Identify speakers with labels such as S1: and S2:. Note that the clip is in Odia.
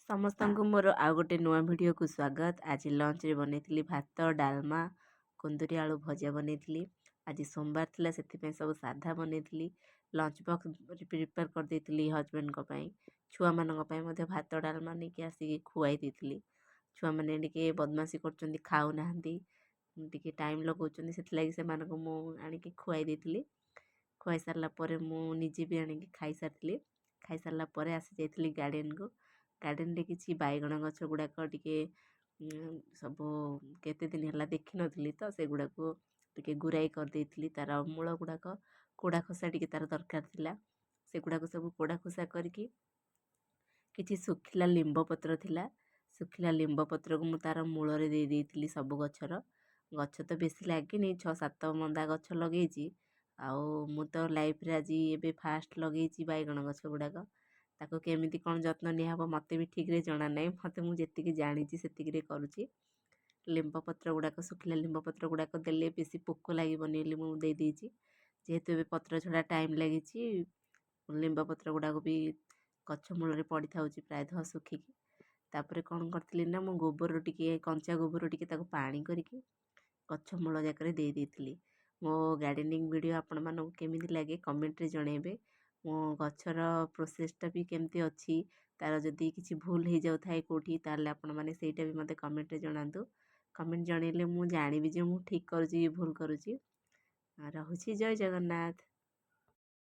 S1: ସମସ୍ତଙ୍କୁ ମୋର ଆଉ ଗୋଟେ ନୂଆ ଭିଡ଼ିଓକୁ ସ୍ୱାଗତ। ଆଜି ଲଞ୍ଚରେ ବନେଇଥିଲି ଭାତ, ଡାଲମା, କୁନ୍ଦୁରି ଆଳୁ ଭଜା ବନେଇଥିଲି। ଆଜି ସୋମବାର ଥିଲା, ସେଥିପାଇଁ ସବୁ ସାଧା ବନେଇଥିଲି। ଲଞ୍ଚ ବକ୍ସ ପ୍ରିପେୟାର କରିଦେଇଥିଲି ହଜବେଣ୍ଡଙ୍କ ପାଇଁ, ଛୁଆମାନଙ୍କ ପାଇଁ ମଧ୍ୟ ଭାତ ଡାଲମା ନେଇକି ଆସିକି ଖୁଆଇ ଦେଇଥିଲି। ଛୁଆମାନେ ଟିକେ ବଦମାସି କରୁଛନ୍ତି, ଖାଉନାହାନ୍ତି, ଟିକେ ଟାଇମ୍ ଲଗାଉଛନ୍ତି, ସେଥିଲାଗି ସେମାନଙ୍କୁ ମୁଁ ଆଣିକି ଖୁଆଇ ଦେଇଥିଲି। ଖୁଆଇ ସାରିଲା ପରେ ମୁଁ ନିଜେ ବି ଆଣିକି ଖାଇସାରିଥିଲି। ଖାଇସାରିଲା ପରେ ଆସିଯାଇଥିଲି ଗାର୍ଡ଼େନକୁ। ଗାର୍ଡ଼େନରେ କିଛି ବାଇଗଣ ଗଛ ଗୁଡ଼ାକ ଟିକେ ସବୁ କେତେ ଦିନ ହେଲା ଦେଖିନଥିଲି ତ, ସେଗୁଡ଼ାକୁ ଟିକେ ଗୁରାଇ କରିଦେଇଥିଲି। ତା'ର ମୂଳ ଗୁଡ଼ାକ କୋଡ଼ା ଖୋସା ଟିକେ ତା'ର ଦରକାର ଥିଲା। ସେଗୁଡ଼ାକୁ ସବୁ କୋଡ଼ା ଖୋସା କରିକି କିଛି ଶୁଖିଲା ଲିମ୍ବ ପତ୍ର ଥିଲା, ଶୁଖିଲା ଲିମ୍ବ ପତ୍ରକୁ ମୁଁ ତା'ର ମୂଳରେ ଦେଇ ଦେଇଥିଲି। ସବୁ ଗଛର ଗଛ ତ ବେଶୀ ଲାଗିନି, 6-7 ମନ୍ଦା ଗଛ ଲଗେଇଛି। ଆଉ ମୁଁ ତ ଲାଇଫ୍ରେ ଆଜି ଏବେ ଫାଷ୍ଟ ଲଗେଇଛି ବାଇଗଣ ଗଛ ଗୁଡ଼ାକ। ତାକୁ କେମିତି କ'ଣ ଯତ୍ନ ନିଆହେବ ମୋତେ ବି ଠିକ୍ରେ ଜଣା ନାହିଁ। ମୋତେ ମୁଁ ଯେତିକି ଜାଣିଛି ସେତିକିରେ କରୁଛି। ଲିମ୍ବ ପତ୍ର ଗୁଡ଼ାକ, ଶୁଖିଲା ଲିମ୍ବ ପତ୍ର ଗୁଡ଼ାକ ଦେଲେ ବେଶୀ ପୋକ ଲାଗିବନି ବୋଲି ମୁଁ ଦେଇଦେଇଛି। ଯେହେତୁ ଏବେ ପତ୍ର ଝଡ଼ା ଟାଇମ୍ ଲାଗିଛି, ଲିମ୍ବ ପତ୍ର ଗୁଡ଼ାକ ବି ଗଛ ମୂଳରେ ପଡ଼ିଥାଉଛି ପ୍ରାୟତଃ ଶୁଖିକି। ତାପରେ କ'ଣ କରିଥିଲି ନା, ମୁଁ ଗୋବର ଟିକେ, କଞ୍ଚା ଗୋବର ଟିକେ ତାକୁ ପାଣି କରିକି ଗଛ ମୂଳ ଯାକରେ ଦେଇ ଦେଇଥିଲି। ମୋ ଗାର୍ଡ଼େନିଂ ଭିଡ଼ିଓ ଆପଣମାନଙ୍କୁ କେମିତି ଲାଗେ କମେଣ୍ଟରେ ଜଣାଇବେ। ମୋ ଗଛର ପ୍ରୋସେସ୍ଟା ବି କେମିତି ଅଛି, ତା'ର ଯଦି କିଛି ଭୁଲ ହେଇଯାଉଥାଏ କେଉଁଠି, ତାହେଲେ ଆପଣମାନେ ସେଇଟା ବି ମୋତେ କମେଣ୍ଟରେ ଜଣାନ୍ତୁ। କମେଣ୍ଟ ଜଣାଇଲେ ମୁଁ ଜାଣିବି ଯେ ମୁଁ ଠିକ୍ କରୁଛି କି ଭୁଲ କରୁଛି। ରହୁଛି, ଜୟ ଜଗନ୍ନାଥ।